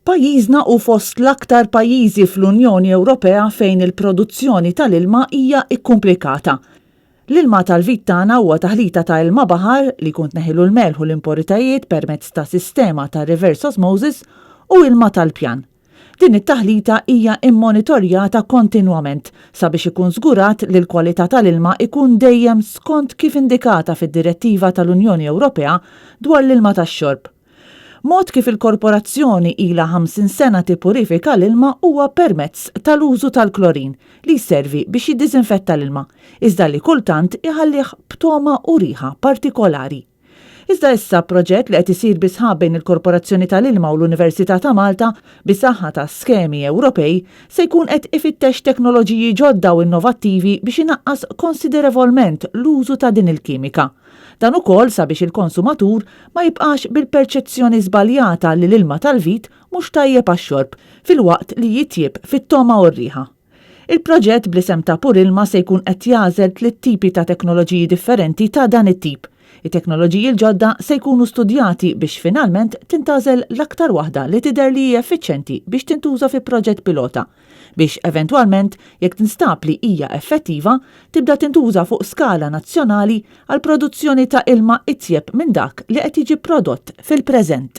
Pajjiżna hu fost l-aktar pajjiżi fl-Unjoni Ewropea fejn il-produzzjoni tal-ilma hija kkumplikata. L-ilma tal-vit tagħna huwa taħlita ta' ilma baħar li jkun tneħħilu l-melħ u l-impuritajiet permezz ta' sistema ta' reverse osmosis u ilma tal-pjan. Din it-taħlita hija immonitorjata kontinwament sabiex ikun żgurat li l-kwalità tal-ilma ikun dejjem skont kif indikata fid-Direttiva tal-Unjoni Ewropea dwar l-ilma tax-xorb. Mod kif il-korporazzjoni ilha 50 sena tippurifika l-ilma huwa permezz tal-użu tal-klorin li jservi biex jiddiżinfetta l-ilma, iżda li kultant iħallih b'togħma u riħa partikolari. Iżda issa proġett li qed isir bi sħab bejn il-Korporazzjoni tal-Ilma u l-Università ta' Malta bi saħħa ta' skemi Ewropej se jkun qed ifittex teknoloġiji ġodda u innovattivi biex inaqqas konsiderevolment l-użu ta' din il-kimika. Dan ukoll sabiex il-konsumatur ma jibqax bil-perċezzjoni żbaljata li l-ilma tal-vit mhux tajjeb għax-xorb, filwaqt li jitjieb fit-togħma u r-riħa. Il-proġett bl-isem ta' Purilma se jkun qed jagħżel tliet tipi ta' teknoloġiji differenti ta' dan it-tip. It-teknoloġiji l-ġodda se jkunu studjati biex finalment tintgħażel l-aktar waħda li tidher li hi effiċjenti biex tintuża fi proġett pilota, biex eventwalment, jekk tinstab li hija effettiva, tibda tintuża fuq skala nazzjonali għall-produzzjoni ta' ilma itjeb minn dak li qed jiġi prodott fil-preżent.